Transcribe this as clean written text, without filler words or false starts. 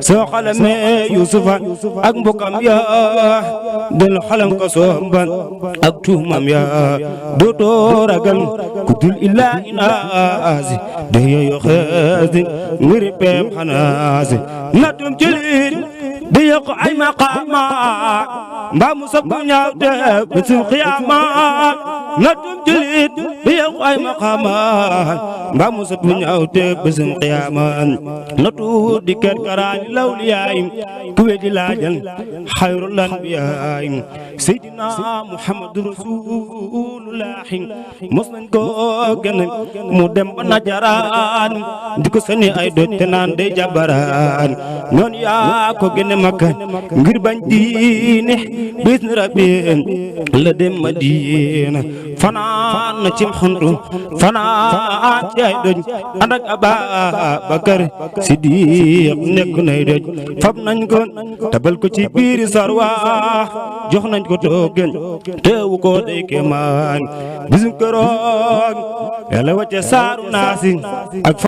soo xalamee Yuusufa ak mbokam ya del xalam ko somban ak tuumam ya dootoo ragal ku dul illaa inaasi de yoyo xeesi ngir peem xanaasi natum julit di yokk ay maqaama mbaa mu sopp ñaaw te bisum xiyaama natum julit di yokk ay maqaama mbaa mu sopp ñaaw te bisum xiyaama natu di ker karaani lawliyaay ku wedi laajal xayrul anbiyaay seydina muhammadu rasulullahi mos nañ ko gën mu dem ba najaraan di ko sani ay doj te naan day jabaraan noon yaa ko gën Makka ngir bañ diine bis ni rabbi la dem Madina fanaan na cim xuntu fanaan ci ay doj ànd ak Ababakar Sidiq nekk nay doj fab nañ ko tabal ko ci biiri sarwa jox nañ ko toogen teewu ko day kemaan bisum keroog Yàlla wàcce saaru naasi ak